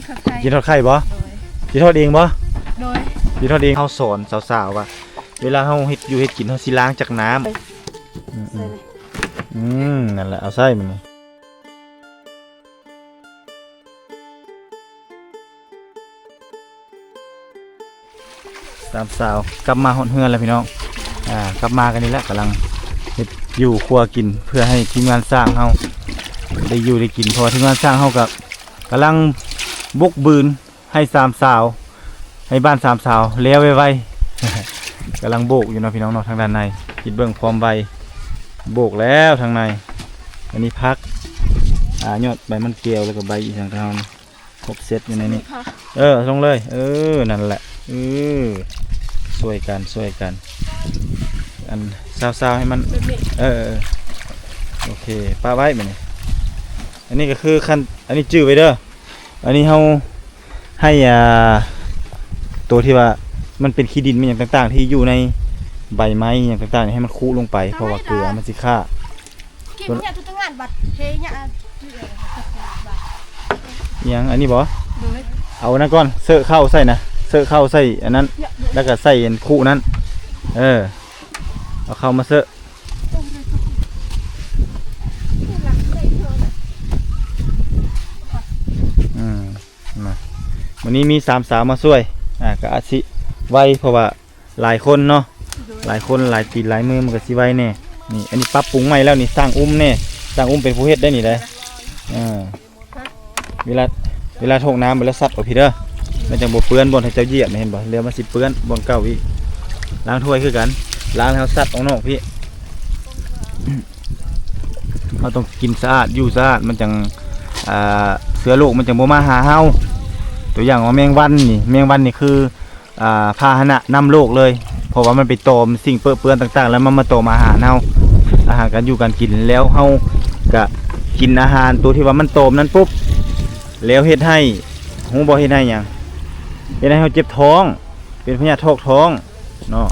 ທອດໄຂ່ ກິນທອດໄຂ່ບໍ່? ໂດຍ ກິນທອດເອງບໍ່? ໂດຍ ກິນທອດເອງ. ເຮົາສອນສາວໆວ່າ ເວລາເຮົາເຮັດຢູ່ເຮັດກິນ ເຮົາຊິລ້າງຈາກນ້ຳ. ອືມ ອືມ ນັ້ນແຫຼະ ເອົາໃສ່ມັນນີ້. ສາມສາວກັບມາຮອດເຮືອນແລ້ວພີ່ນ້ອງ. ອ່າ ກັບມາກັນນີ້ແຫຼະ ກຳລັງເຮັດຢູ່ຄົວກິນ ເພື່ອໃຫ້ທີມງານຊ່າງເຮົາໄດ້ຢູ່ໄດ້ກິນ ເພາະວ່າທີມງານຊ່າງເຮົາກໍກຳລັງບຸກບືນໃຫ້ສາມສາວ ໃຫ້ບ້ານສາມສາວແລ້ວໄວໆ. ກຳລັງໂບກຢູ່ເນາະພີ່ນ້ອງເນາະ ທາງດ້ານໃນ ຄິດເບິ່ງຄວາມໄວ ໂບກແລ້ວທາງໃນ. ອັນນີ້ຜັກ ອ່າ ຍອດໃບມັນແກ້ວ ແລ້ວກໍໃບອີ່ຫຍັງຂອງເຮົານີ້ ຄົບເຊັດຢູ່ໃນນີ້. ເອີ ລົງເລີຍ ເອີ ນັ້ນແຫຼະ ເອີ ຊ່ວຍກັນ ຊ່ວຍກັນ ອັນ ຊາວໆ ໃຫ້ມັນ ແບບນີ້ ເອີ ເອີ ໂອເຄ ປະໄວ້ບາດນີ້. ອັນນີ້ກໍຄືຂັ້ນ ອັນນີ້ຈື່ໄວ້ເດີ ອັນນີ້ເຮົາໃຫ້ ອ່າ ໂຕທີ່ວ່າມັນເປັນຂີ້ດິນ ແມ່ນຫຍັງຕ່າງໆ ທີ່ຢູ່ໃນໃບໄມ້ຫຍັງຕ່າງໆ ໃຫ້ມັນຄຸລົງໄປ ເພາະວ່າເກືອມັນຊິຂ້າ ກິນເນຍທຸກງານບັດເທຍະ ອີ່ຫຍັງອັນນີ້ບໍ່? ໂດຍ ເອົາອັນນັ້ນກ່ອນ ເຊີເຂົ້າໃສ່ນະ ເຊີເຂົ້າໃສ່ອັນນັ້ນ ແລ້ວກໍໃສ່ອັນຄຸນັ້ນ ເອີ ເອົາເຂົ້າມາເຊີ ອືມ ມາ ມື້ນີ້ມີສາມສາວມາຊ່ວຍ ອ່າ ກໍອາດຊິໄວ ເພາະວ່າ ຫຼາຍຄົນເນາະ ໂດຍ ຫຼາຍຄົນຫຼາຍຕີນຫຼາຍມື ມັນກໍຊິໄວແດ່. ນີ້ ອັນນີ້ປັບປຸງໃໝ່ແລ້ວນີ້ ສ້າງອຸ້ມແດ່ ສ້າງອຸ້ມເປັນຜູ້ເຮັດໄດ້ນີ້ແຫຼະ. ເອີ ເວລາ ເວລາຖອກນ້ຳໄປແລ້ວ ຊັດອອກພີ້ເດີ ມັນຈັ່ງບໍ່ເປື້ອນບ່ອນທີ່ເຈົ້າຢຽບນະ ເຫັນບໍ່? ແລ້ວມັນຊິເປື້ອນບ່ອນເກົ່າອີກ. ລ້າງຖ້ວຍຄືກັນ ລ້າງແລ້ວຊັດອອກນອກພີ້. ເຮົາຕ້ອງກິນສະອາດ ຢູ່ສະອາດ ມັນຈັ່ງ ອ່າ ເຊື້ອໂລກມັນຈັ່ງບໍ່ມາຫາເຮົາ. ຕົວຢ່າງວ່າແມງວັນນີ້ ແມງວັນນີ້ຄື ອ່າ ພາຫະນະນຳໂລກເລີຍ ເພາະວ່າມັນໄປຕອມສິ່ງເປິເປື້ອນຕ່າງໆ ແລ້ວມັນມາຕອມອາຫານເຮົາ ອາຫານການຢູ່ການກິນ ແລ້ວເຮົາກະກິນອາຫານຕົວທີ່ວ່າມັນຕອມນັ້ນປຸບ ແລ້ວເຮັດໃຫ້ ຮູ້ບໍ່ເຮັດໃຫ້ຫຍັງ? ເຮັດໃຫ້ເຮົາເຈັບທ້ອງ ເປັນພະຍາດຖອກທ້ອງເນາະ.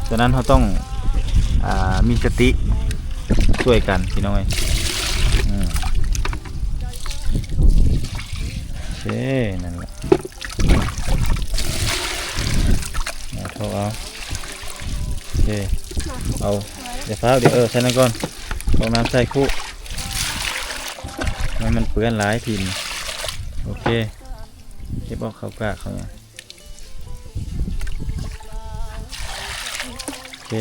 ສະນັ້ນເຮົາຕ້ອງ ອ່າ ມີສະຕິ ຊ່ວຍກັນພີ່ນ້ອງເອີຍ. ອືມ ໂອເຄ ນັ້ນແຫຼະ ເອົາຖອກເອົາ ໂອເຄ ເອົາ ຢ່າຟ້າວ ດຽວ ເອີ ໃສ່ນັ້ນກ່ອນ ຖອກນ້ຳໃສ່ຄຸ ໃຫ້ມັນເປື້ອນຫຼາຍທີນີ້. ໂອເຄ ເກັບອອກເຂົ້າກາກເຂົ້າຫຍັງ. ໂອເຄ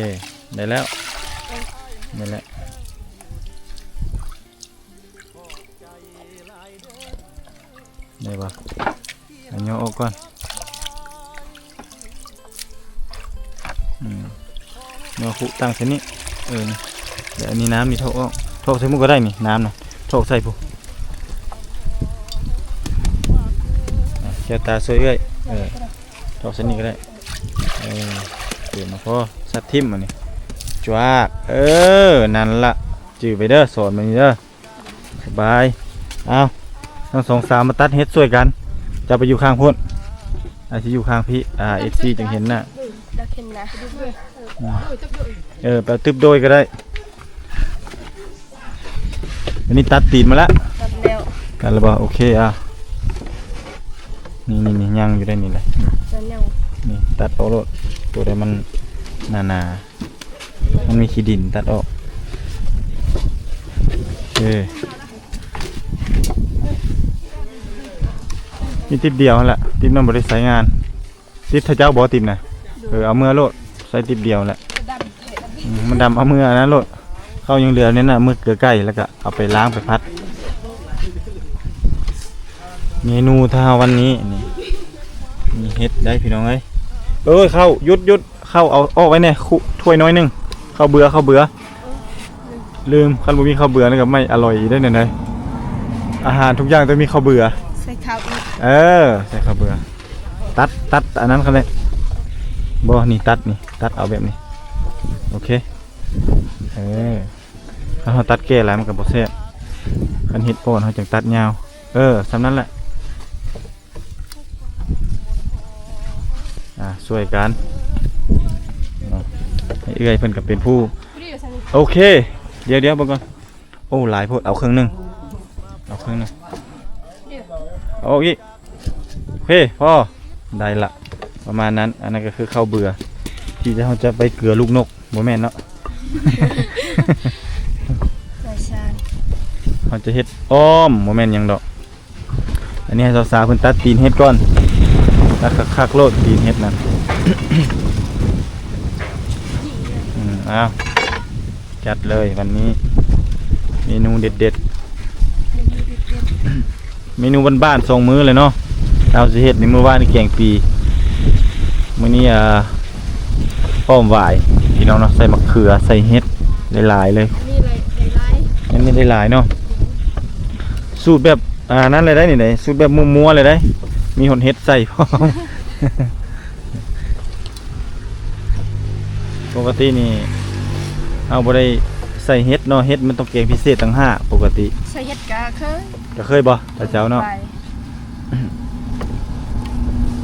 ໄດ້ແລ້ວ ໄດ້ແລ້ວ ໄດ້ບໍ່? ເອົາຍໍອອກກ່ອນ. ອືມ ຍໍຄຸຕັ້ງໃສ່ນີ້ ເອີ ນີ້ ແລ້ວອັນນີ້ນ້ຳນີ້ຖອກອອກ ຖອກໃສ່ໝົດກໍໄດ້ນີ້ ນ້ຳນະ ຖອກໃສ່ພຸ້ນ. ອ່ະ ແກ້ວຕາຊ່ວຍເອື້ອຍ ເອີ ຖອກໃສ່ນີ້ກໍໄດ້ ເອີ ເອີ ມາພໍ ສັດຖິ້ມອັນນີ້ ຈວາກ ເອີ ນັ້ນລະ ຈື່ໄວ້ເດີ ສອນມານີ້ເດີ. ສະບາຍ. ເອົາ ທັງສອງສາວມາຕັດເຫັດຊ່ວຍກັນ ເຈົ້າໄປຢູ່ຂ້າງພຸ້ນ ອ້າຍຊິຢູ່ຂ້າງພີ້ ອ່າ ເອັຟຊີຈຶ່ງເຫັນໜ້າ ອືມ ຢາກເຫັນໜ້າ ອືມ ເອີ ໄປຕຶບໂດຍກໍໄດ້. ອັນນີ້ຕັດຕີນມາແລ້ວ ຕັດແລ້ວ ຕັດແລ້ວບໍ່? ໂອເຄ ອ່າ ນີ້ໆໆ ຍັງຢູ່ໄດ້ນີ້ແຫຼະ ຍັງ ນີ້ຕັດອອກໂລດ ຕົວໃດມັນໜາໆ ມັນມີຂີ້ດິນຕັດອອກ. ເອີ ມີຕິບດຽວຫັ້ນແຫຼະ ຕິບນັ້ນບໍ່ໄດ້ໃຊ້ງານ. ຕິບເຂົາເຈົ້າບໍ່ ຕິບນະ? ເອີ ເອົາເມືອໂລດ ໃຊ້ຕິບດຽວແຫຼະ. ອືມ ມັນດຳ ເອົາເມືອອັນນັ້ນໂລດ ເຂົ້າຍັງເຫຼືອໃນນັ້ນ ເມືເກືອໄກ່ ແລ້ວກະເອົາໄປລ້າງໄປຜັດ. ເມນູເຊົ້າວັນນີ້ນີ້ ມີເຫັດໄດ້ພີ່ນ້ອງເອີຍ. ເອີຍ ເຂົ້າ ຢຸດໆ ເຂົ້າເອົາອອກໄວ້ແດ່ ຖ້ວຍນ້ອຍໜຶ່ງ ເຂົ້າເບືອ ເຂົ້າເບືອ ລືມ ຄັນບໍ່ມີເຂົ້າເບືອນີ້ກໍໄມ່ອະລ່ອຍອີກເດ້ແນວໃດ. ອາຫານທຸກຢ່າງຕ້ອງມີເຂົ້າເບືອ ໃສ່ເຂົ້າອີກ ເອີ ໃສ່ເຂົ້າເບືອ. ຕັດ ຕັດອັນນັ້ນຄັນແຫຼະ ບໍ່ ນີ້ຕັດນີ້ ຕັດເອົາແບບນີ້ ໂອເຄ ເອີ. ຄັນເຮົາຕັດແກ່ຫຼາຍມັນກໍບໍ່ແຊບ ຄັນເຫັດອ່ອນເຮົາຈັ່ງຕັດຍາວ. ເອີ ສ່ຳນັ້ນແຫຼະ ອ່າ ຊ່ວຍກັນ ເນາະ ໃຫ້ເອື້ອຍເພິ່ນກໍເປັນຜູ້ ໂອເຄ ດຽວໆ ເບິ່ງກ່ອນ ໂອ້ ຫຼາຍໂພດ ເອົາເຄິ່ງໜຶ່ງ ເອົາເຄິ່ງໜຶ່ງ ເອົາອີກ ເພ ພໍ ໄດ້ລະ ປະມານນັ້ນ. ອັນນັ້ນກໍຄືເຂົ້າເບືອ ທີ່ເຮົາຈະໄປເກືອລູກນົກ ບໍ່ແມ່ນເນາະ ເຮົາຈະເຮັດອ້ອມ ບໍ່ແມ່ນຫຍັງດອກ. ອັນນີ້ໃຫ້ສາວໆເພິ່ນຕັດຕີນເຫັດກ່ອນ ຕັດຄັກໆໂລດຕີນເຫັດນັ້ນ. ອືມ ອ້າວ ຈັດເລີຍວັນນີ້ ເມນູເດັດໆ ເມນູບ້ານໆ ສອງມື້ເລີຍເນາະ. ເຮົາຊິເຮັດໃນມື້ວານນີ້ແກງປີ ມື້ນີ້ ອ່າ ອ້ອມຫວາຍ ພີ່ນ້ອງເນາະ ໃສ່ໝາກເຂືອ ໃສ່ເຫັດຫຼາຍໆເລີຍ. ອັນນີ້ຫຼາຍ ຫຼາຍ ອັນນີ້ໄດ້ຫຼາຍເນາະ ສູດແບບ ອ່າ ນັ້ນເລີຍໄດ໋ນີ້ໄດ໋ ສູດແບບມົວໆເລີຍໄດ໋ ມີຫົນເຫັດໃສ່ພ້ອມ. ປົກກະຕິນີ້ເຮົາບໍ່ໄດ້ໃສ່ເຫັດເນາະ ເຫັດມັນຕ້ອງແກງພິເສດຕ່າງຫາກ. ປົກກະຕິໃສ່ເຫັດກະເຄີຍ ກະເຄີຍບໍ່ ຕາເຈົ້າເນາະ?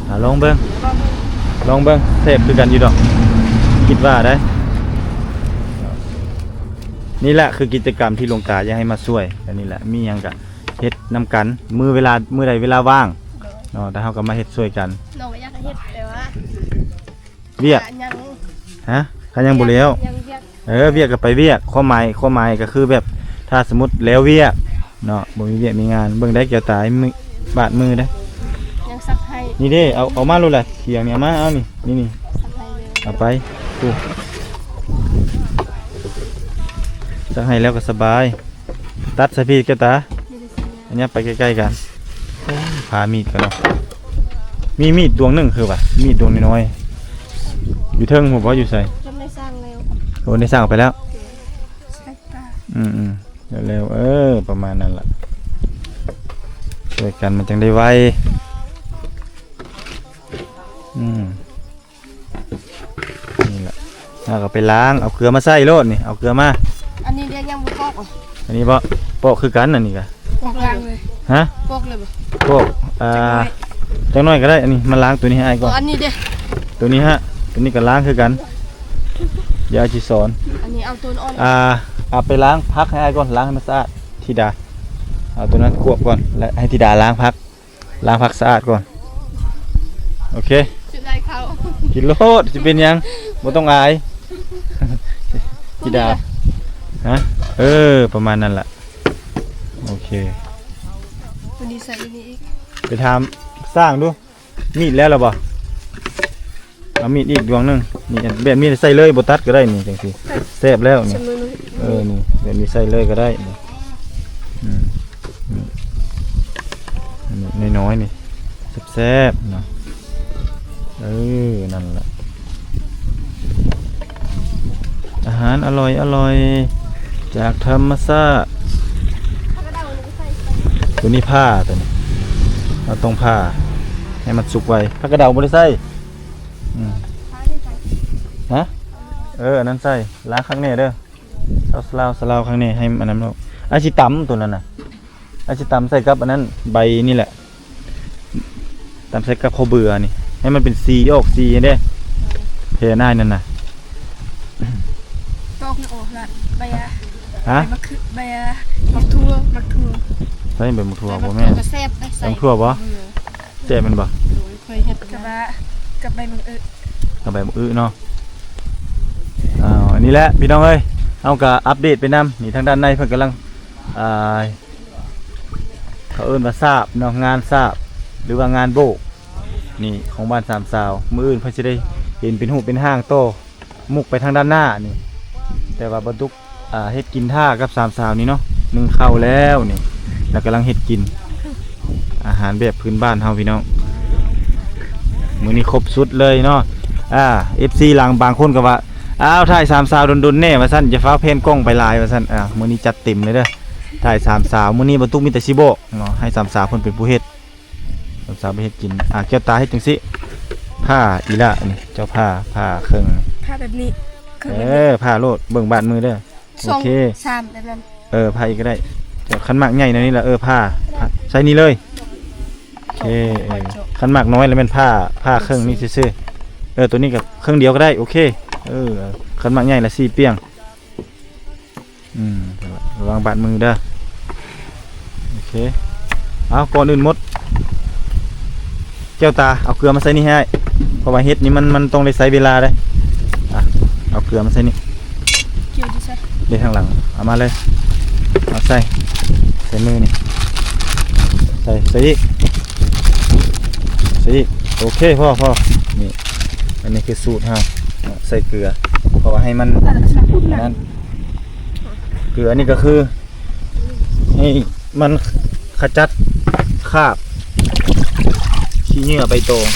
ອ່າ ລອງເບິ່ງ ລອງເບິ່ງ ລອງເບິ່ງ ແຊບຄືກັນຢູ່ດອກ ຄິດວ່າໄດ໋. ນີ້ແຫຼະຄືກິດຈະກຳທີ່ຫຼວງຕາຢາກໃຫ້ມາຊ່ວຍ. ອັນນີ້ແຫຼະ ມີຫຍັງກະເຮັດນຳກັນ ມື້ເວລາ ມື້ໃດເວລາວ່າງ ໂດຍ ເນາະ ແຕ່ເຮົາກໍມາເຮັດຊ່ວຍກັນ. ນ້ອງກໍຢາກເຮັດ ແຕ່ວ່າ ວຽກ ກະຍັງ ຮະ? ກະຍັງບໍ່ແລ້ວ ຍັງວຽກ ເອີ ວຽກກໍໄປວຽກ ຄວາມໝາຍ ຄວາມໝາຍກໍຄືແບບ ຖ້າສົມມຸດແລ້ວວຽກເນາະ ບໍ່ມີວຽກມີງານ ເບິ່ງໄດ້ແກ້ວຕາ ມື ບາດມືເດ້. ຍັງຊັກໃຫ້ ນີ້ເດ້ ເອົາ ເອົາມາໂລດລະ ຖຽງນີ້ ເອົາມາ ເອົານີ້ ນີ້ ນີ້ ຊັກໃຫ້ເລີຍ ເອົາໄປ ໂອ້ ຊັກໃຫ້ແລ້ວກໍສະບາຍ. ຕັດໃສ່ພີ້ແກ້ວຕາ ອັນນີ້ໄປໃກ້ໆກັນ. ໂອ້ຍ ພາມີດກັນເນາະ ມີມີດດວງໜຶ່ງຄືວ່າ ມີດດວງນ້ອຍໆ ຢູ່ເທິງພຸ້ນບໍ່ ຢູ່ໃສ? ຈົນໄດ້ສ້າງແລ້ວ ໂອ້ ໄດ້ສ້າງອອກໄປແລ້ວ ອືມໆ ແລ້ວໆ ເອີ ປະມານນັ້ນລະ ຊ່ວຍກັນມັນຈັ່ງໄດ້ໄວ. ອືມ ນີ້ລະ ເຮົາກໍໄປລ້າງ ເອົາເກືອມາໃສ່ໂລດນີ້ ເອົາເກືອມາ. ອັນນີ້ເດ ຍັງບໍ່ປອກບໍ່? ອັນນີ້ບໍ່ປອກຄືກັນ ອັນນີ້ກະປອກລ້າງເລີຍ ຮະ? ປອກເລີຍບໍ່? ປອກ ອ່າ ຈັກໜ້ອຍກໍໄດ້. ອັນນີ້ມາລ້າງໂຕນີ້ໃຫ້ອ້າຍກ່ອນ ອັນນີ້ເດ ໂຕນີ້ຮະ ໂຕນີ້ກໍລ້າງຄືກັນ ດຽວອ້າຍຊິສອນ. ອັນນີ້ເອົາໂຕອ່ອນ ອ່າ ເອົາໄປລ້າງຜັກໃຫ້ອ້າຍກ່ອນ ລ້າງໃຫ້ມັນສະອາດ ທິດາ ເອົາໂຕນັ້ນຄວບກ່ອນ ແລະ ໃຫ້ທິດາລ້າງຜັກ. ລ້າງຜັກສະອາດກ່ອນ ໂອເຄ ກິນໂລດ ຊິເປັນຫຍັງ ບໍ່ຕ້ອງອາຍ ທິດາ ຮະ? ເອີ ປະມານນັ້ນລະ ໂອເຄ. ໂຕນີ້ໃສ່ຢູ່ນີ້ອີກ ໄປຖາມຊ່າງດູ ມີດແລ້ວລະບໍ່? ເອົາມີດອີກດວງໜຶ່ງ ນີ້ ແບບນີ້ໃສ່ເລີຍ ບໍ່ຕັດກໍໄດ້ນີ້ ຈັ່ງຊີ້ແຊບແລ້ວນີ້. ເອີ ນີ້ ແບບນີ້ໃສ່ເລີຍກໍໄດ້ນີ້ ອືມ ນີ້ ນີ້ນ້ອຍໆນີ້ ແຊບໆເນາະ. ເອີ ນັ້ນແຫຼະ ອາຫານອະລ່ອຍໆ ຈາກທຳມະຊາດ. ໂຕນີ້ຜ່າ ໂຕນີ້ ເຮົາຕ້ອງຜ່າໃຫ້ມັນສຸກໄວ. ຜັກກະເດົາບໍ່ໄດ້ໃສ່ ອືມ ຮະ? ເອີ ອັນນັ້ນໃສ່ ລ້າງຄັກແນ່ເດີ ສະລາວ ສະລາວຄັກແນ່ ໃຫ້ມັນອັນນັ້ນອອກ. ອ້າຍຊິຕຳໂຕນັ້ນນະ ອ້າຍຊິຕຳໃສ່ກັບອັນນັ້ນ ໃບນີ້ແຫຼະ ຕຳໃສ່ກັບເຂົ້າເບືອນີ້ ໃຫ້ມັນເປັນສີ ອອກສີໃຫ້ແດ່ ແຜ່ນອ້າຍນັ້ນນະ. ຕອກນີ້ອອກລະ ໃບອະ ຮະ? ໃບໝາກເຂືອ ໃບອະ ໝາກຖົ່ວ ໝາກຖົ່ວ ໃສ່ໃບໝາກຖົ່ວ ໃບໝາກຖົ່ວບໍ່ແມ່ນ ກໍແຊບເດ້ ໃສ່ ໝາກຖົ່ວບໍ່? ເອີ ແຊບແມ່ນບໍ່? ໂດຍ ເຄີຍເຮັດກັບ ກັບໃບບັກອຶ ກັບໃບບັກອຶເນາະ. ອ້າວ ອັນນີ້ແຫຼະພີ່ນ້ອງເອີຍ ເຮົາກໍອັບເດດໄປນຳ. ນີ້ທາງດ້ານໃນເພິ່ນກຳລັງ ອ່າ ເຂົາເອີ້ນວ່າສາບເນາະ ງານສາບ ຫຼືວ່າງານໂບກ ນີ້ຂອງບ້ານສາມສາວ. ມື້ອື່ນເພິ່ນຊິໄດ້ເຫັນເປັນຮູບເປັນຮ່າງຕໍ່ ມຸກໄປທາງດ້ານໜ້ານີ້ ແຕ່ວ່າບັນທຸກ ອ່າ ເຮັດກິນຖ້າກັບສາມສາວນີ້ເນາະ ໜຶ້ງເຂົ້າແລ້ວນີ້ ແລ້ວກຳລັງເຮັດກິນ ອາຫານແບບພື້ນບ້ານເຮົາພີ່ນ້ອງ. ມື້ນີ້ຄົບຊຸດເລີຍເນາະ ອ່າ ເອັຟຊີ ຫຼັງບາງຄົນກໍວ່າ ອ້າວ ຖ່າຍສາມສາວດົນໆແດ່ວ່າຊັ້ນ ຢ່າຟ້າວແພນກ້ອງໄປຫຼາຍວ່າຊັ້ນ. ອ່າ ມື້ນີ້ຈັດເຕັມເລີຍເດີ ຖ່າຍສາມສາວ ມື້ນີ້ບັນທຸກມີແຕ່ຊິບອກເນາະ ໃຫ້ສາມສາວເພິ່ນເປັນຜູ້ເຮັດ. ສາມສາວໄປເຮັດກິນ ອ່າ ແກ້ວຕາເຮັດຈັ່ງຊີ້ ຜ່າອີ່ຫຼ້ານີ້ ເຈົ້າຜ່າ ຜ່າເຄິ່ງ ຜ່າແບບນີ້ ເຄິ່ງ ເອີ ແບບນີ້ ຜ່າໂລດ ເບິ່ງບາດມືເດີ. ສອງ ໂອເຄ ສາມ ແບບນັ້ນ ເອີ ຜ່າອີກກໍໄດ້ ຄັນໝາກໃຫຍ່ແນວນີ້ລະ ເອີ ຜ່າ ຜ່າໃສ່ນີ້ເລີຍ ໂອເຄ. ເອີ ຄັນໝາກນ້ອຍລະແມ່ນຜ່າ ຜ່າເຄິ່ງນີ້ຊື່ໆ ເອີ ໂຕນີ້ກໍເຄິ່ງດຽວກໍໄດ້ ໂອເຄ. ເອີ ຄັນໝາກໃຫຍ່ລະສີ່ປ່ຽງ. ອືມ ລະວັງບາດມືເດີ ໂອເຄ. ເອົາ ກ່ອນອື່ນໝົດ ແກ້ວຕາ ເອົາເກືອມາໃສ່ນີ້ໃຫ້ອ້າຍ ເພາະວ່າເຫັດນີ້ມັນ ມັນຕ້ອງໄດ້ໃຊ້ເວລາເດ້. ອ່ະ ເອົາເກືອມາໃສ່ນີ້. ເກືອຢູ່ໃສ? ເດ້ ທາງຫຼັງ ເອົາມາເລີຍ ເອົາໃສ່ ໃສ່ມືນີ້ ໃສ່ ໃສ່ອີກ ໃສ່ອີກ. ໂອເຄ ພໍ ພໍ. ນີ້ ອັນນີ້ຄືສູດເຮົາ ເນາະ ໃສ່ເກືອ ເພາະວ່າໃຫ້ມັນ ອັນນັ້ນ ເກືອນີ້ກໍຄື ໃຫ້ມັນຂະຈັດຄາບຂີ້ເຫຍື້ອໃບຕອງ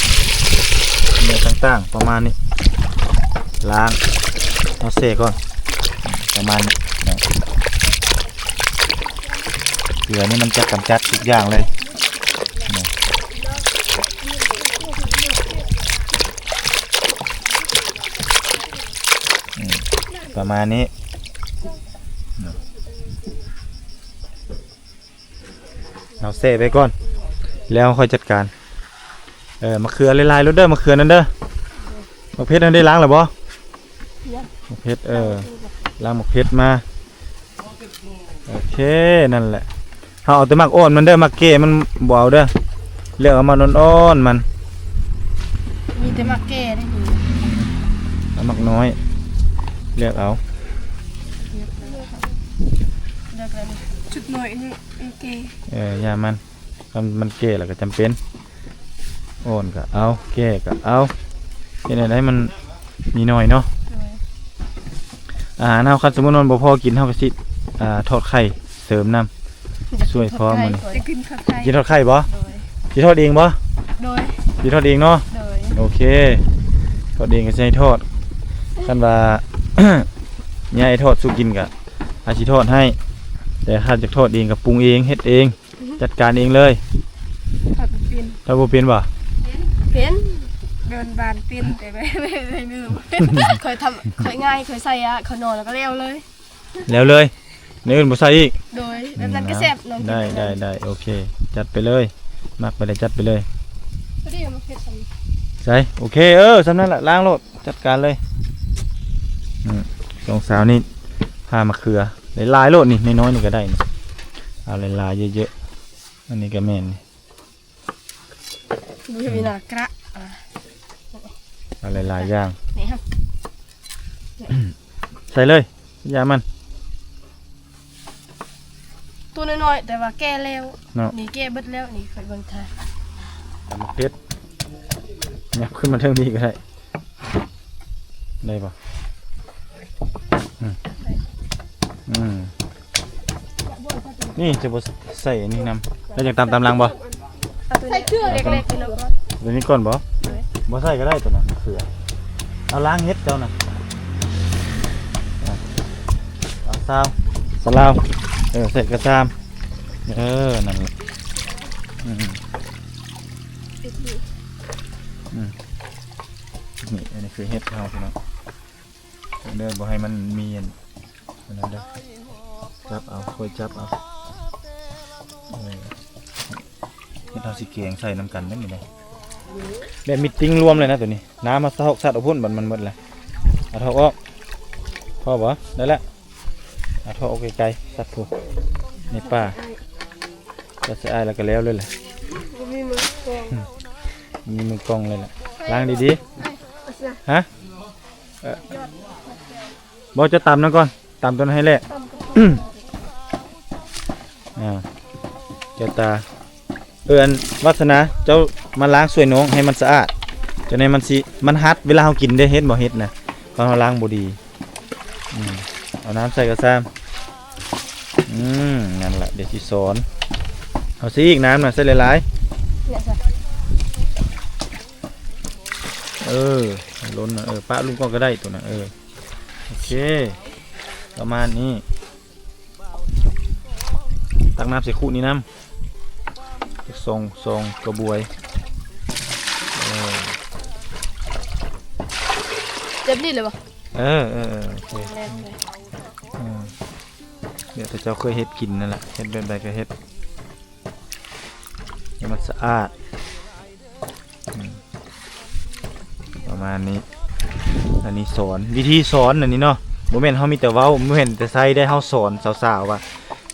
ເຫຍື້ອຕ່າງໆ ປະມານນີ້. ລ້າງ ເອົາແຊ່ກ່ອນ ປະມານນີ້. ເກືອນີ້ມັນຈະກຳຈັດທຸກຢ່າງເລີຍ. ປະມານນີ້. ເຮົາແຊ່ໄວ້ກ່ອນ ແລ້ວເຮົາຄ່ອຍຈັດການ. ເອີ ມະເຂືອຫຼາຍໆໂລດເດີ ມະເຂືອນັ້ນເດີ. ໝາກເຜັດຫັ້ນໄດ້ລ້າງແລ້ວບໍ່? ຍັງ. ໝາກເຜັດ ເອີ ລ້າງໝາກເຜັດມາ. ໂອເຄ ນັ້ນແຫຼະ ເຮົາເອົາແຕ່ໝາກອ່ອນມັນເດີ ໝາກແກ່ມັນບໍ່ເອົາເດີ. ເລືອກເອົາໝາກອ່ອນໆມັນ ມີແຕ່ໝາກແກ່ເດ້. ເອົາໝາກນ້ອຍ ເລືອກເອົາ ເລືອກເອົາ ເລືອກເອົາ. ຊຸດນ້ອຍນີ້ ເອີ ຢ່າມັນ ຄັນມັນແກ່ແລ້ວກໍຈຳເປັນ ອ່ອນກໍເອົາ ແກ່ກໍເອົາ ເຮັດແນວໃດມັນມີໜ້ອຍເນາະ. ໂດຍ ອາຫານເຮົາ ຄັນສົມມຸດວ່າມັນບໍ່ພໍກິນ ເຮົາກໍຊິ ອ່າ ທອດໄຂ່ເສີມນຳ ຢາກກິນ ຊ່ວຍພ້ອມ ທອດໄຂ່ ມື້ນີ້ ຢາກກິນທອດໄຂ່ ກິນທອດໄຂ່ບໍ່? ໂດຍ ຊິທອດເອງບໍ່? ໂດຍ ຊິທອດເອງເນາະ. ໂດຍ ໂອເຄ ທອດເອງກໍຊິໃຫ້ທອດ ຄັນວ່າ ຍາຍທອດສູ່ກິນກໍອາດຊິທອດໃຫ້ ແຕ່ຖ້າຢາກທອດເອງກໍປຸງເອງ ເຮັດເອງ ຈັດການເອງເລີຍ. ທອດບໍ່ເປັນ ທອດບໍ່ເປັນບໍ່? ເປັນ ເປັນ ແບບບານໆເປັນ ແຕ່ແບບ ຂ້ອຍທຳ ຂ້ອຍງ່າຍ ຂ້ອຍໃສ່ອະ ຂ້າວໜອນແລ້ວກໍແລ້ວເລີຍ ແລ້ວເລີຍ ແນວອື່ນບໍ່ໃສ່ອີກ. ໂດຍ ແບບນັ້ນກໍແຊບເນາະ. ອືມ ໄດ້ ກິນແບບນັ້ນ ໄດ້ ໄດ້ ໂອເຄ ຈັດໄປເລີຍ ມັກແບບໃດຈັດໄປເລີຍ. ພໍດີເອົາມາເຜັດຊຳ ໃສ່ ໂອເຄ ເອີ ຊຳນັ້ນລະ ລ້າງໂລດ ຈັດການເລີຍ. ອືມ ສອງສາວນີ້ ຜ່າມະເຂືອ ຫຼາຍໆໂລດນີ້ ນ້ອຍໆນີ້ກໍໄດ້ນີ້ ເອົາຫຼາຍໆເຍີະໆ. ອັນນີ້ກໍແມ່ນນີ້ ບໍ່ມີໜ້າກະ ອ່າ ເອົາຫຼາຍໆຢ່າງ ນີ້ຮະ ໃສ່ເລີຍ ຢ່າມັນ ຕົວນ້ອຍໆ ແຕ່ວ່າແກ່ແລ້ວເນາະ ນີ້ແກ່ເບິດແລ້ວ ນີ້ຂ້ອຍເບິ່ງທ່າ ເອົາໝາກເຜັດ ຫຍັບຂຶ້ນມາເທິງນີ້ກໍໄດ້. ໄດ້ບໍ່? ອືມ ອືມ ນີ້ຈະບໍ່ໃສ່ອັນນີ້ນຳ ແລ້ວຈັ່ງຕຳຕາມຫຼັງບໍ່? ໃສ່ເກືອເລັກໆ ຕົວນີ້ກ່ອນບໍ່? ໂດຍ ບໍ່ໃສ່ກໍໄດ້ຕົວນັ້ນ ເກືອ ເອົາລ້າງເຫັດເຈົ້ານະ ເອົາຊາວ ຊາວລາວ ເອີ ໃສ່ກະຊາມ ເອີ ນັ້ນແຫຼະ ອືມ ອືມ ນີ້ ອັນນີ້ຄືເຫັດເຮົາ ພີ່ນ້ອງ ເດີ ບໍ່ໃຫ້ມັນມີອັນ ອັນນັ້ນເດີ ຈັບເອົາ ຄ່ອຍຈັບເອົາ ເອີ ເຮັດເຮົາຊິແກງໃສ່ນຳກັນເດ້ ນີ້ເດ້ ແບບມີດຕິງລວມເລີຍນະໂຕນີ້ ນ້ຳເຮົາຊະອອກ ຊັດອອກພຸ້ນ ບັດມັນໝົດແລ້ວ ເອົາຖອກອອກ ພໍບໍ່? ໄດ້ແລ້ວ ເອົາຖອກອອກໄກໆ ສັດຜູ້ ໃນປ່າ ຈັດໃສ່ອ້າຍແລ້ວກໍແລ້ວເລີຍແຫຼະ ບໍ່ມີມືກ້ອງ ອືມ ມີມືກ້ອງເລີຍແຫຼະ ລ້າງດີໆ ຮະ? ເອີ ບໍ່ ຈະຕຳນັ້ນກ່ອນ ຕຳຕົວນັ້ນໃຫ້ແຫຼະ ອືມ ອ່າ ແກ້ວຕາ ເອີ ອັນ ວັດສະໜາ ເຈົ້າມາລ້າງຊ່ວຍນ້ອງໃຫ້ມັນສະອາດ ຈັ່ງໃດມັນຊິ ມັນຫັດ ເວລາເຮົາກິນເດ້ ເຫັນບໍ່ ເຫັດນະ ຄັນເຮົາລ້າງບໍ່ດີ ອືມ ເອົານ້ຳໃສ່ກໍຊ່າງ ອືມ ນັ້ນລະ ດຽວຊິສອນ ເອົາໃສ່ອີກ ນ້ຳນະ ໃສ່ຫຼາຍໆ ເອີ ລົ້ນນະ ເອີ ປະລົງກ່ອນກໍໄດ້ຕົວນະ ເອີ ໂອເຄ ປະມານນີ້ ຕັກນ້ຳໃສ່ຄຸນີ້ນຳ ຈັກສອງ ສອງກະບວຍ ເອີ ແບບນີ້ເລີຍບໍ່? ເອີ ເອີ ເອີ ໂອເຄ ແມ່ນເລີຍ ເອີ ແບບທີ່ເຈົ້າເຄີຍເຮັດກິນນັ້ນແຫຼະ ເຮັດແບບໃດກໍເຮັດ ໃຫ້ມັນສະອາດ ອືມ ປະມານນີ້ ອັນນີ້ສອນ ວິທີສອນອັນນີ້ເນາະ ບໍ່ແມ່ນເຮົາມີແຕ່ເວົ້າ ບໍ່ແມ່ນແຕ່ໃສ່ໄດ້ ເຮົາສອນສາວໆວ່າ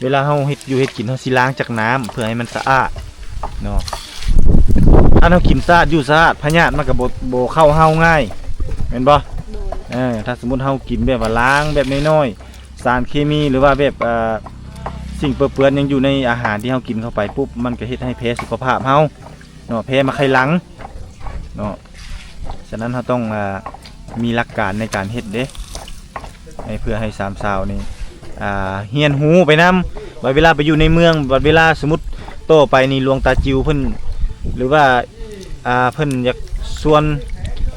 ເວລາເຮົາເຮັດຢູ່ເຮັດກິນ ເຮົາຊິລ້າງຈາກນ້ຳເພື່ອໃຫ້ມັນສະອາດເນາະ ອ ຄັນເຮົາກິນສະອາດຢູ່ສະອາດ ພະຍາດມັນກໍບໍ່ ບໍ່ເຂົ້າເຮົາງ່າຍ ແມ່ນບໍ່? ໂດຍ ເອີ ຖ້າສົມມຸດເຮົາກິນແບບວ່າລ້າງແບບນ້ອຍໆ ສານເຄມີ ຫຼືວ່າແບບ ເອີ ສິ່ງເປິເປື້ອນຍັງຢູ່ໃນອາຫານທີ່ເຮົາກິນເຂົ້າໄປປຸບ ມັນກໍເຮັດໃຫ້ແພ້ສຸຂະພາບເຮົາເນາະ ແພ້ມາໄຄຫຼັງເນາະ. ສະນັ້ນເຮົາຕ້ອງ ເອີ ມີຫຼັກການໃນການເຮັດເດ້ ໃຫ້ ເພື່ອໃຫ້ສາມສາວນີ້ ອ່າ ຮຽນຮູ້ໄປນຳ ບັດເວລາໄປຢູ່ໃນເມືອງ ບັດເວລາສົມມຸດຕໍ່ໄປນີ້ ຫຼວງຕາຈິວເພິ່ນ ຫຼືວ່າ ອ່າ ເພິ່ນຢາກຊວນ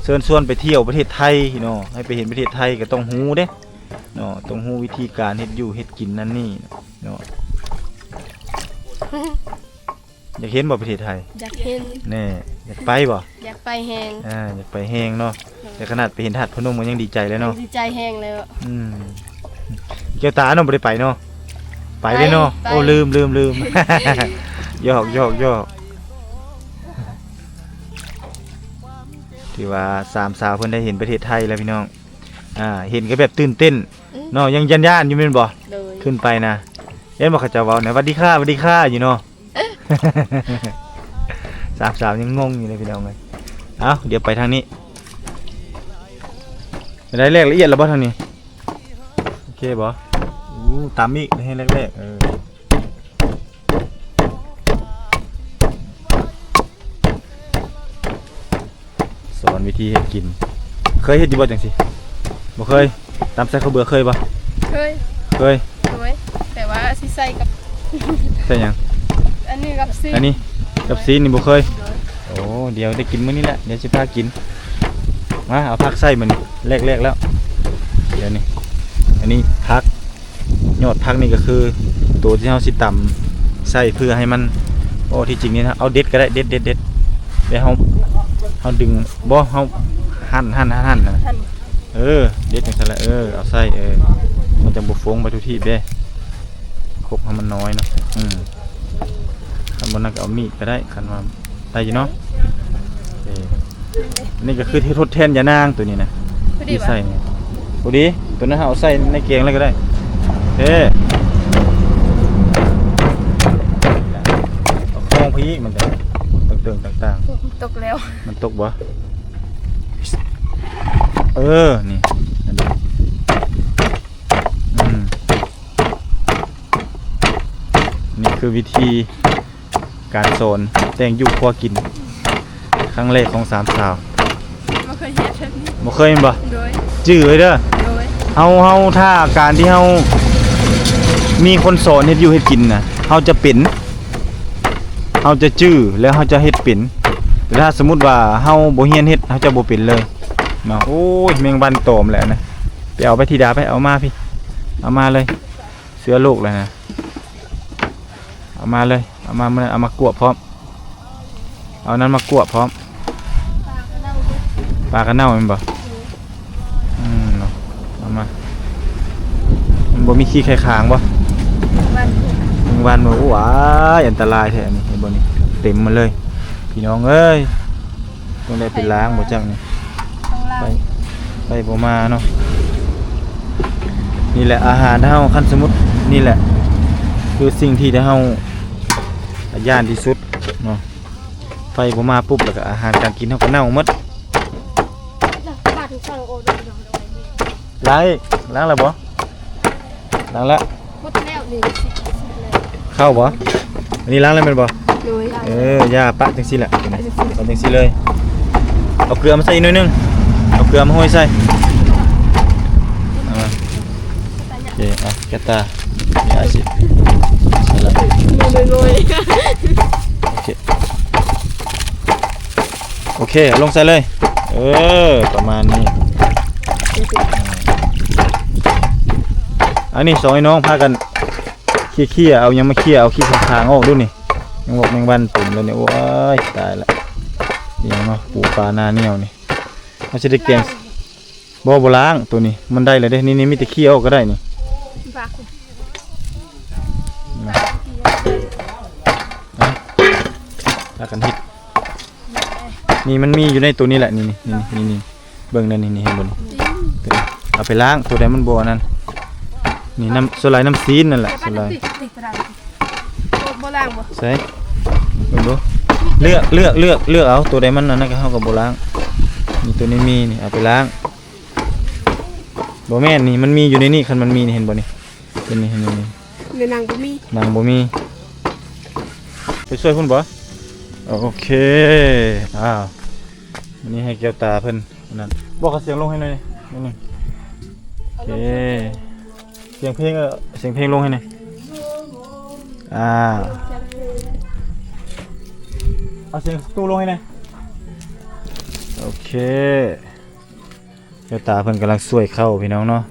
ເຊີນຊວນໄປທ່ຽວປະເທດໄທເນາະ ໃຫ້ໄປເຫັນປະເທດໄທ ກໍຕ້ອງຮູ້ເດ້ເນາະ ຕ້ອງຮູ້ວິທີການເຮັດຢູ່ເຮັດກິນນັ້ນນີ້ເນາະ. ຢາກເຫັນບໍ່ປະເທດໄທ? ຢາກເຫັນ. ແນ່ ຢາກໄປບໍ່? ຢາກໄປແຮງ. ອ່າ ຢາກໄປແຮງເນາະ. ແຕ່ຂະໜາດໄປເຫັນທາດພະນົມກໍຍັງດີໃຈແລ້ວເນາະ. ດີໃຈແຮງແລ້ວ. ອືມ ແກ້ວຕາເນາະ ບໍ່ໄດ້ໄປເນາະ. ໄປເດ້ເນາະ. ໄປ ໂອ້ ໄປ ລືມ ລືມ ລືມ. ຫຍອກ ຫຍອກ ຫຍອກ. ຖືວ່າສາມສາວເພິ່ນໄດ້ເຫັນປະເທດໄທແລ້ວພີ່ນ້ອງ. ອ່າ ເຫັນກໍແບບຕື່ນເຕັ້ນ ອືມ ເນາະ ຍັງຢ້ານໆຢູ່ແມ່ນບໍ່? ໂດຍ ຂຶ້ນໄປນະ ເຫັນບໍ່ເຂົາເຈົ້າເວົ້ານະ ຫວັດດີຄ່າ ຫວັດດີຄ່າ ຢູ່ເນາະ. ສາມສາວຍັງງົງຢູ່ເລີຍພີ່ນ້ອງເອີຍ. ເອົ້າ ດຽວໄປທາງນີ້ ໄດ້ແລກລະອຽດແລ້ວບໍ່ທາງນີ້? ໂອເຄບໍ່? ໂອ້ ຕຳອີກ ໃຫ້ແລກໆ ເອີ. ສອນວິທີເຮັດກິນ. ເຄີຍເຮັດຢູ່ບໍ່ຈັ່ງຊີ້? ບໍ່ເຄີຍ. ຕຳໃສ່ເຂົ້າເບືອເຄີຍບໍ່? ເຄີຍ. ເຄີຍ. ໂດຍ ແຕ່ວ່າຊິໃສ່ກັບ ໃສ່ຫຍັງ? ອັນນີ້ກັບຊີ້ນ. ອັນນີ້ກັບຊີ້ນນີ້ບໍ່ເຄີຍ. ໂດຍ. ໂອ້ ດຽວໄດ້ກິນມື້ນີ້ແຫຼະ ດຽວຊິພາກິນ. ມາ ເອົາຜັກໃສ່ມື້ນີ້ ແລກໆ ແລ້ວ. ດຽວນີ້ ອັນນີ້ຜັກ ຍອດຜັກນີ້ກໍຄືໂຕທີ່ເຮົາຊິຕຳໃສ່ເພື່ອໃຫ້ມັນ ໂອ້ ທີ່ຈິງນີ້ນະ ເອົາເດັດກໍໄດ້ ເດັດ ເດັດ ເດັດ ແຕ່ເຮົາ ເຮົາດຶງ ບໍ່ ເຮົາຫັນ ຫັນ ຫັນ ຫັນນະ ເອີ ເດັດຈັ່ງຊັ້ນລະ ເອີ ເອົາໃສ່ ເອີ ມັນຈັ່ງບໍ່ຟົງໄປທຸກທີ່ເດ້ ຄົກໃຫ້ມັນນ້ອຍເນາະ. ອືມ ຄັນບໍ່ນັ້ນກໍເອົາມີດກໍໄດ້ ຄັນວ່າ ໄດ້ຢູ່ເນາະ. ເອີ ນີ້ກໍຄືທີ່ທົດແທນຢານາງຕົວນີ້ນະ ທີ່ໃສ່ນີ້ ພໍດີ ຕົວນັ້ນເຮົາເອົາໃສ່ໃນແກງເລີຍກໍໄດ້. ເອີ ເອົາຄອງໄປອີກ ມັນກໍເຕີງໆຕ່າງໆ. ຕົກແລ້ວ ມັນຕົກບໍ່? ເອີ ນີ້ ອືມ. ນີ້ຄືວິທີການສອນແຕ່ງຢູ່ຄົວກິນ ຄັ້ງແລກຂອງສາມສາວ. ບໍ່ເຄີຍເຮັດແບບນີ້. ບໍ່ເຄີຍແມ່ນບໍ່? ໂດຍ. ຈື່ໄວ້ເດີ. ໂດຍ. ເຮົາ ເຮົາ ຖ້າການທີ່ເຮົາມີຄົນສອນເຮັດຢູ່ເຮັດກິນນະ ເຮົາຈະເປັນ ເຮົາຈະຈື່ ແລ້ວເຮົາຈະເຮັດເປັນ. ແຕ່ຖ້າສົມມຸດວ່າເຮົາບໍ່ຮຽນເຮັດ ເຮົາຈະບໍ່ເປັນເລີຍເນາະ. ໂອ້ຍ ແມງວັນຕອມແຫຼະນະ. ໄປເອົາໄປ ທິດາ ໄປ ເອົາມາພີ້ ເອົາມາເລີຍ. ເຊື້ອໂລກແລ້ວນະ. ເອົາມາເລີຍ ເອົາມາ ເອົາມາກວບພ້ອມ ເອົານັ້ນມາກວບພ້ອມ. ປາກະເນົ່າແມ່ນບໍ່? ອືມ ເນາະ ເອົາມາ. ມັນບໍ່ມີຂີ້ໄຂ່ຄ້າງບໍ່? ແມງວັນບໍ່? ໂອ້ຍ ອັນຕະລາຍແທ້ອັນນີ້ ເຫັນບໍ່ນີ້ ເຕັມໝົດເລີຍ ພີ່ນ້ອງເອີຍ. ຕ້ອງໄດ້ໄປລ້າງບໍ່ຈັກນີ້ ໄຟ ໄຟບໍ່ມາເນາະ. ນີ້ແຫຼະອາຫານເຮົາ ຄັນສົມມຸດ ນີ້ແຫຼະຄືສິ່ງທີ່ເຮົາຢ້ານທີ່ສຸດເນາະ. ໄຟບໍ່ມາປຸບ ແລ້ວກໍອາຫານການກິນເຮົາກໍເນົ່າໝົດ. ລ້າງອີກ ລ້າງແລ້ວບໍ່? ລ້າງແລ້ວ ໝົດແລ້ວນີ້. ເຂົ້າບໍ່? ອັນນີ້ລ້າງແລ້ວແມ່ນບໍ່? ໂດຍ. ເອີ ຢ່າປະຈັ່ງຊີ້ແຫຼະ ປະຈັ່ງຊີ້ ປະຈັ່ງຊີ້ເລີຍ. ເອົາເກືອມາໃສ່ອີກໜ້ອຍໜຶ່ງ ເອົາເກືອມາໂຮຍໃສ່. ເອົາມາ ໂອເຄ ເອົາແກະຕາ ນີ້ອ້າຍຊິ ໃສ່ລະ ໂອເຄ ໂອເຄ ເອົາລົງໃສ່ເລີຍ. ເອີ ປະມານນີ້. ອັນນີ້ສອງໄອ້ນ້ອງພາກັນເຄຍໆ ເອົາຫຍັງມາເຄຍ ເອົາຂີ້ຂ້າງໆອອກດູນີ້. ແມງວັກແມງວັນເຕັມເລີຍນີ້. ໂອ້ຍ ຕາຍລະ ອີຫຍັງເນາະ ປູປາໜ້າໜຽວນີ້. ເຮົາຊິໄດ້ແກງ ບໍ່ ບໍ່ລ້າງ ໂຕນີ້ມັນໄດ້ແລ້ວເດ້. ນີ້ ນີ້ມີແຕ່ເຄຍອອກກໍໄດ້ນີ້. ພາກັນເຮັດ ນີ້ມັນມີຢູ່ໃນໂຕນີ້ແຫຼະ ນີ້ ນີ້ ນີ້ ນີ້ ເບິ່ງແນ່ ນີ້ ນີ້ ເຫັນບໍ່ນີ້? ເອົາໄປລ້າງ ໂຕໃດມັນບໍ່ອັນນັ້ນ ນີ້ ນ້ຳ ສ່ວນຫຼາຍນ້ຳຊີ້ນນັ້ນແຫຼະ ສ່ວນຫຼາຍ. ບໍ່ ບໍ່ລ້າງບໍ່? ໃສ່ ເບິ່ງດູ. ເລືອກ ເລືອກ ເລືອກ ເລືອກເອົາ ໂຕໃດມັນອັນນັ້ນກໍ ເຮົາກໍບໍ່ລ້າງ. ນີ້ ໂຕນີ້ມີນີ້ ເອົາໄປລ້າງ. ບໍ່ແມ່ນນີ້ ມັນມີຢູ່ໃນນີ້ ຄັນມັນມີນີ້ ເຫັນບໍ່ນີ້? ເຫັນນີ້ ເຫັນນີ້ ນີ້ ໃນໜັງບໍ່ມີ ໜັງບໍ່ມີ. ໄປຊ່ວຍພຸ້ນບໍ່? ໂອເຄ. ອ້າວ ອັນນີ້ໃຫ້ແກ້ວຕາເພິ່ນອັນນັ້ນ. ບອກເອົາສຽງລົງໃຫ້ໜ່ອຍໜຶ່ງ. ໂອເຄ. ສຽງເພງ ເອີ ສຽງເພງລົງໃຫ້ແດ່. ອ່າ ເອົາສຽງຕູ້ລົງໃຫ້ແດ່. ໂອເຄ. ແກ້ວຕາເພິ່ນກຳລັງສ່ວຍເຂົ້າ ພີ່ນ້ອງເນາະ.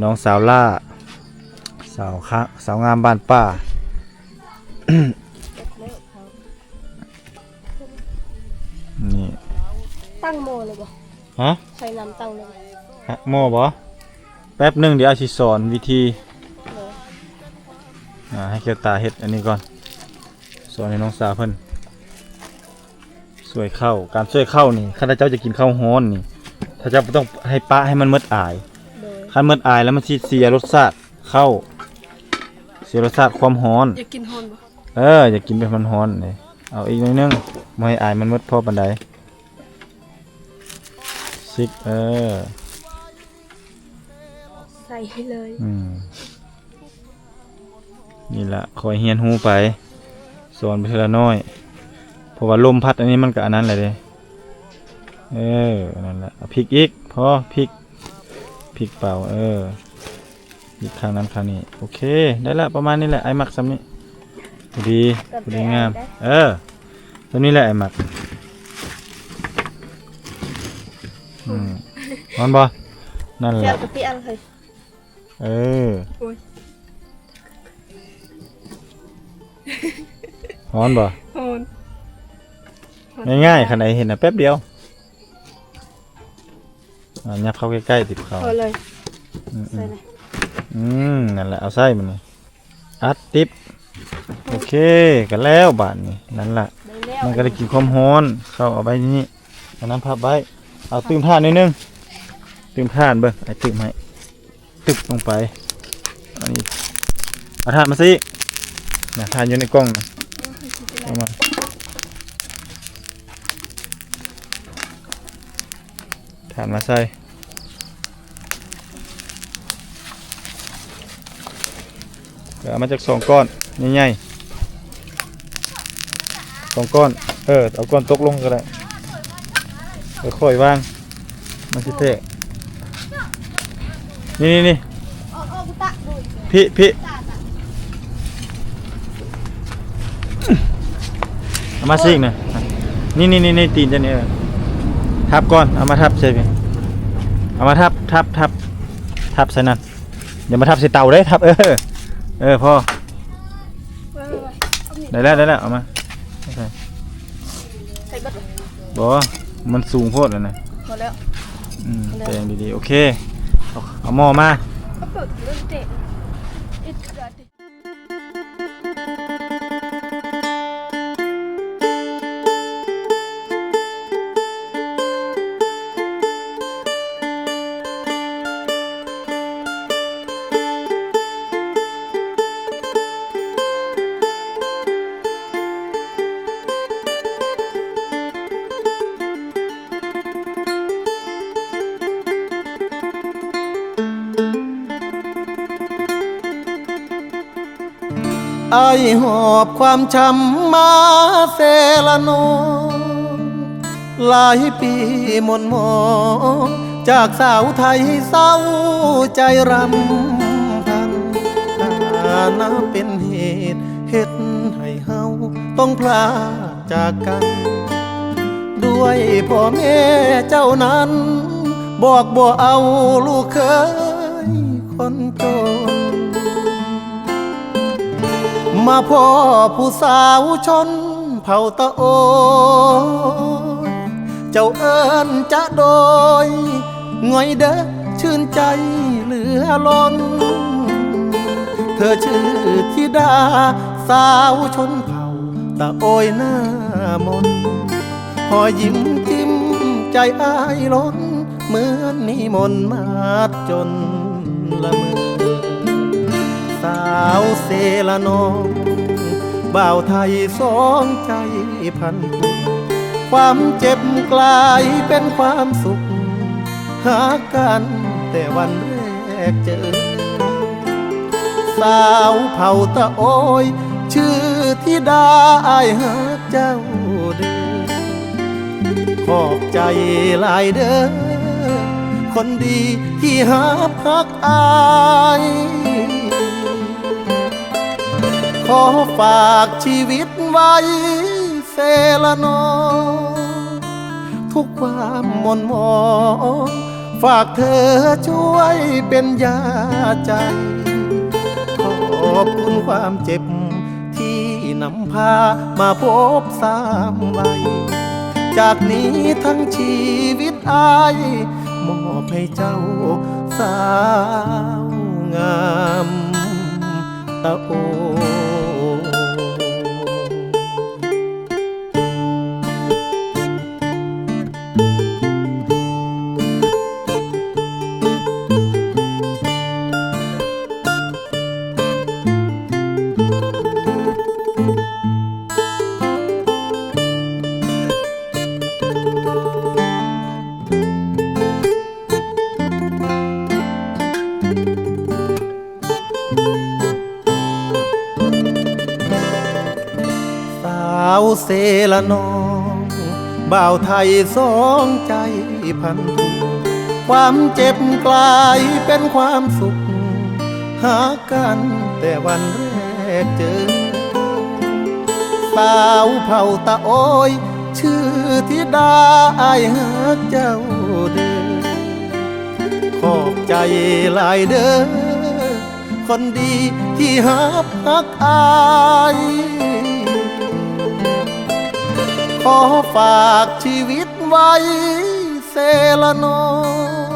ນ້ອງສາວຫຼ້າ ສາວຄະ ສາວງາມບ້ານປ່າ. ນີ້ ຕັ້ງໝໍ້ເລີຍບໍ່? ຮະ? ໃສ່ນ້ຳຕັ້ງເລີຍບໍ່? ຮະ ໝໍ້ບໍ່? ແປັບໜຶ່ງ ດຽວອ້າຍຊິສອນວິທີ. ໂດຍ. ອ່າ ໃຫ້ແກ້ວຕາເຮັດອັນນີ້ກ່ອນ ສອນໃຫ້ນ້ອງສາວເພິ່ນສ່ວຍເຂົ້າ. ການສ່ວຍເຂົ້ານີ້ ຄັນເຈົ້າຈະກິນເຂົ້າຮ້ອນນີ້ ຖ້າເຈົ້າຕ້ອງໃຫ້ປະໃຫ້ມັນໝົດອາຍ. ໂດຍ. ຄັນໝົດອາຍແລ້ວ ມັນຊິເສຍລົດຊາດເຂົ້າ ເສຍລົດຊາດຄວາມຮ້ອນ. ຢາກກິນຮ້ອນບໍ່? ເອີ ຢາກກິນແບບຮ້ອນໆເດ້. ເອົາອີກໜ້ອຍໜຶ່ງ ບໍ່ໃຫ້ອາຍມັນໝົດພໍປານໃດ. ຊິກ ເອີ ໃສ່ເລີຍ. ອືມ ນີ້ລະ ຄ່ອຍຮຽນຮູ້ໄປ ສອນໄປເທື່ອລະໜ້ອຍ ເພາະວ່າລົມພັດອັນນີ້ມັນກະອັນນັ້ນແຫຼະເດ້. ເອີ ນັ້ນແຫຼະ ເອົາພິກອີກ ພໍ ພິກ ພິກເປົ່າ ເອີ ອີກຂ້າງນັ້ນຂ້າງນີ້. ໂອເຄ ໄດ້ລະ ປະມານນີ້ແຫຼະ ອ້າຍມັກສ່ຳນີ້. ພໍດີ ພໍດີງາມ. ເອີ ສ່ຳນີ້ແຫຼະອ້າຍມັກ. ອືມ ຮ້ອນບໍ່? ນັ້ນແຫຼະ ເຈົ້າກະຕິອັນເລີຍ. ເອີ ໂອ້ຍ ຮ້ອນບໍ່? ຮ້ອນ. ງ່າຍໆ ຄັນໄອເຫັນນະ ແປັບດຽວ. ອ່າ ຫຍັບເຂົ້າໃກ້ໆ ຕິບເຂົ້າ ພໍເລີຍ. ອືມ ອືມ ນັ້ນແຫຼະ ເອົາໃສ່ມັນນີ້ ອັດຕິບ. ໂອເຄ ກະແລ້ວບາດນີ້. ນັ້ນລະ ໄດ້ແລ້ວ ມັນກະໄດ້ກິນຄວາມຮ້ອນ. ເຂົ້າເອົາໄວ້ນີ້ ເອົານ້ຳພັບໄວ້. ເອົາຕື່ມຖ່ານໜ້ອຍໜຶ່ງ ຕື່ມຖ່ານເບິ່ງ ອ້າຍຕື່ມໃຫ້. ຕຶບລົງໄປ. ອັນນີ້ ເອົາຖ່ານມາຊິ ນະ ຖ່ານຢູ່ໃນກ່ອງນະ ເອົາມາ ຖ່ານມາໃສ່. ເອີ ເອົາມາຈັກສອງກ້ອນໃຫຍ່ໆ ສອງກ້ອນ. ເອີ ເອົາກ້ອນຕົກລົງກະໄດ້ ຄ່ອຍໆວາງ ມັນຊິແຕກ. ນີ້ໆໆ ພີ້ ພີ້ ເອົາມາຊິກນະ. ນີ້ໆໆ ຕີນເຈົ້ານີ້ ເອີ ທັບກ່ອນ ເອົາມາທັບໃສ່ພີ້ ເອົາມາທັບ ທັບ ທັບ ທັບໃສ່ນັ້ນ. ຢ່າມາທັບໃສ່ເຕົາເດ້ ທັບ ເອີ ເອີ ພໍ ໄດ້ແລ້ວ ໄດ້ແລ້ວ ເອົາມາ. ໃສ່ເບິດ ບໍ່ ມັນສູງໂພດແລ້ວນະ. ພໍແລ້ວ ອືມ ແປງດີໆ. ໂອເຄ ເອົາ ເອົາໝໍ້ມາ. ອ້າຍຫອບຄວາມຊ້ຳມາເຊລະນອງ ຫຼາຍປີໝົ່ນໝອງ ຈາກສາວໄທເສົ້າໃຈຣຳພັນ ຖານະເປັນເຫດເຮັດໃຫ້ເຮົາຕ້ອງພລາກຈາກກັນ ດ້ວຍພໍ່ແມ່ເຈົ້ານັ້ນ ບອກບໍ່ເອົາລູກເຂີຍຄົນຈົນ ມາພໍ້ຜູ້ສາວຊົນເຜົ່າຕາໂອຍ ເຈົ້າເອີ້ນຈະໂດຍ ງ່ອຍເດີ ຊື່ນໃຈເຫຼືອລົ້ນ ເທີຊື່ທິດາສາວຊົນເຜົ່າຕາໂອຍໜ້າມົນ ຮອຍຍິ້ມຈິ້ມໃຈອ້າຍລົ້ນ ເໝືອນມີມົນມາດຈົນລະເມີ ສາວເຊລະນອງ ບ່າວໄທສອງໃຈ ພັນຜູກ ຄວາມເຈັບກລາຍເປັນຄວາມສຸກ ຮັກກັນແຕ່ວັນແລກເຈີ. ສາວເຜົ່າຕະໂອຍ ຊື່ທິດາ ອ້າຍຮັກເຈົ້າເດີ. ຂອບໃຈຫຼາຍເດີ ຄົນດີທີ່ຮັບຮັກອ້າຍ. ຂໍຝາກຊີວິດໄວ້ເຊລະນອງ ທຸກຄວາມໝົ່ນໝອງ ຝາກເທີຊ່ວຍເປັນຢາໃຈ. ຂອບຄຸນຄວາມເຈັບ ທີ່ນຳພາມາພົບຊ້ຳໄວ້ ຈາກນີ້ທັງຊີວິດອ້າຍ ມອບໃຫ້ເຈົ້າສາວງາມຕະໂອ. ສາວເຊລະນອງ ບ່າວໄທສອງໃຈພັນຜູກ ຄວາມເຈັບກລາຍເປັນຄວາມສຸກ ຮັກກັນແຕ່ວັນແລກເຈີ. ສາວເຜົ່າຕະໂອຍ ຊື່ທິດາ ອ້າຍຮັກເຈົ້າເດີ. ຂອບໃຈຫຼາຍເດີ ຄົນດີທີ່ຮັບຮັກອ້າຍ. ຂໍຝາກຊີວິດໄວ້ເຊລະນອງ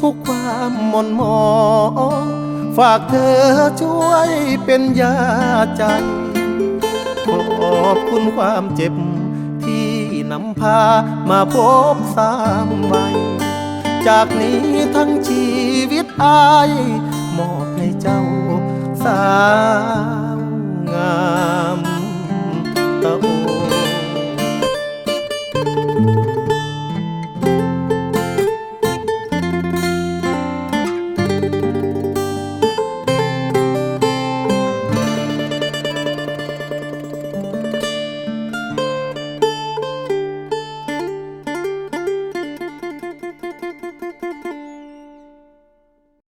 ທຸກຄວາມໝົ່ນໝອງ ຝາກເທີຊ່ວຍເປັນຢາໃຈ. ຂອບຄຸນຄວາມເຈັບ ທີ່ນຳພາມາພົບຊ້ຳໄວ້ ຈາກນີ້ທັງຊີວິດອ້າຍ ມອບໃຫ້ເຈົ້າສາ